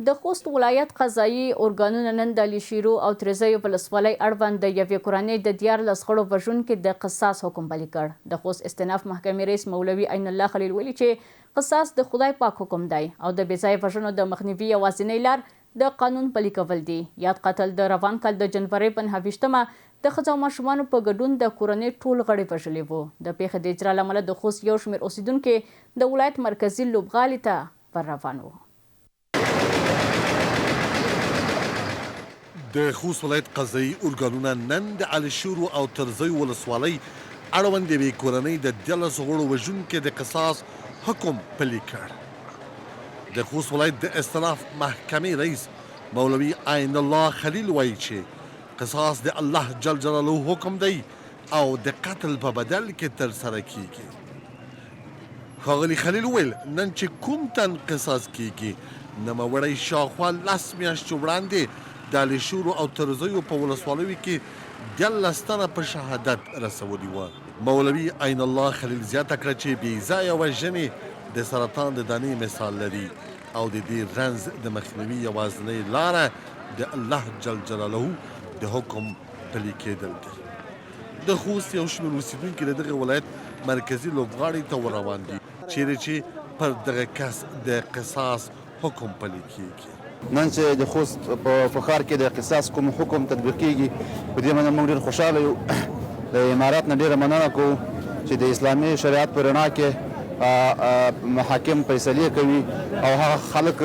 د خوست ولایت قضايي ارګانونه نن د علیشیرو او تریزیو ولسوالۍ اړوند د یوې کورنۍ د 13 غړو وژونکي د قصاص حکم پلي کړ. د خوست استیناف محکمې رئیس مولوي عین الله خلیل ویلي چې قصاص د خدای پاک حکم دی او د بېځایه وژنو د مخنیوي یوازینۍ لار د قانون پلي کول دي. یاد قاتل د روان کال د جنورۍ په 29 مه د ښځو او ماشومانو په ګډون د کورنۍ ټول غړي وژلي وو. د پېښې د اجرا له امله د خوست یو شمېر اوسېدونکي د ولایت مرکزي لوبغالي ته ور روان وو. د خوست ولایت قضايي ارګانونه نن د علیشورو او ترزیو ولسوالۍ اړوند یوې کورنۍ د 13 غړو وژونکي د قصاص حکم پلي کړ. د خوست ولایت د استناف محکمې رئیس مولوي عین الله خلیل وایي چې قصاص د الله جل جلاله حکم دی او د قتل په بدل کې ترسره کیږي. ښاغلي خلیل وویل، نن چې کوم تن قصاص کیږي، نوموړی شاوخوا لس میاشتې وړاندې د علیشورو او ترزیو په ولسوالیو کې 13 تنه په شهادت رسولي وو. مولوي عین الله خلیل زیاته کړه چې بې ځایه وژنې د سرطان د دانې مثال لري او د دې رنځ د مخنیوي یوازنۍ لاره د الله جل جلاله د حکم پلي کېدل دي. د خوست یو شمېر اوسېدونکي د دغه ولایت مرکزي لوبغاړي ته ور روان دي، چېرې چې پر دغه کس د قصاص حکم پلی کېږي. نن چې د خوست په ښار کې د قصاص کوم حکم تطبیق کېږي، په دې باندې موږ ډېر خوشحاله یو. د امارت نه ډېره مننه کوو چې د اسلامي شریعت په رڼا کې محاکم فیصلې کوي او هغه خلک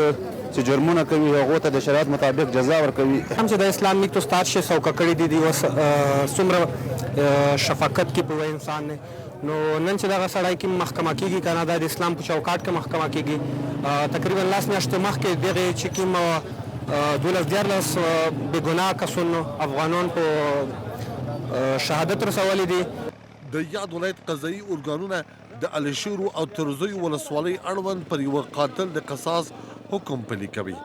چې جرمونه کوي هغو ته د شریعت مطابق جزا ورکوي. هم چې د اسلام نیت استاد شي سوکه کړی دی دی اوس څومره شفقت کې پوه انسان دی نو نن چې دغه سړی کې محکمه کیږي کنه دا د اسلام په چوکاټ کې محکمه کیږي تقریبا لاس میاشتې مخکې دغه چې کوم 12 13 بې ګناه کسانو افغانان په شهادت رسولي دي. د یاد ولایت قضايي ارګانونه د علیشورو او ترزیو ولسوالۍ اړوند پر یوه قاتل د قصاص حکم پلي کوي.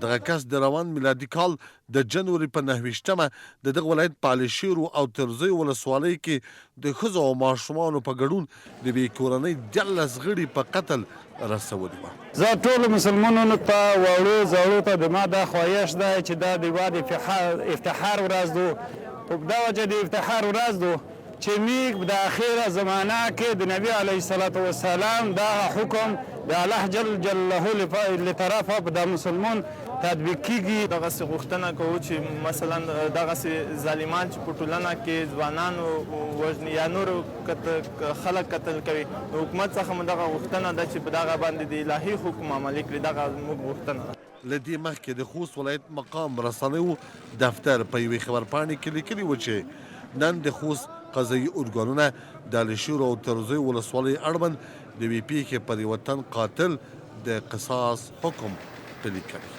دغه کس د روان میلادي کال د جنوري په 29 مه د دغه ولایت په علیشیرو او ترزیو ولسوالۍ کې د ښځو او ماشومانو په ګډون د یوې کورنۍ 13 غړي په قتل رسولي وه. زه ټولو مسلمانونو ته وړو زړو ته د ما دا خواهش دی چې دا د یوه د افتحار ورځ دو په دا وجه د افتحار ورځ دو چې میږ د اخیره زمانه کې د نبی علیه الصلاة والسلام دغه حکم د الله جل جلاله له طرفه په دا مسلمان تطبیق کیږي. دغسې غوښتنه کوو چې مثلا دغسې ظالمان چې په ټولنه کې ځوانان وژني یا نور خلک قتل کوي نو حکومت څخه مو دغه غوښتنه ده چې په دغه باندې د الهي حکم عملي کړي دغه زموږ غوښتنه ده. له دې مخکې د خوست ولایت مقام رسنیو دفتر په یوې خبرپاڼې کې لیکلي و چې نن د خوست قضايي ارګانونه د علیشورو او ترزیو ولسوالۍ اړوند د یوې پېښې پر یوه تن قاتل د قصاص حکم پلي کوي.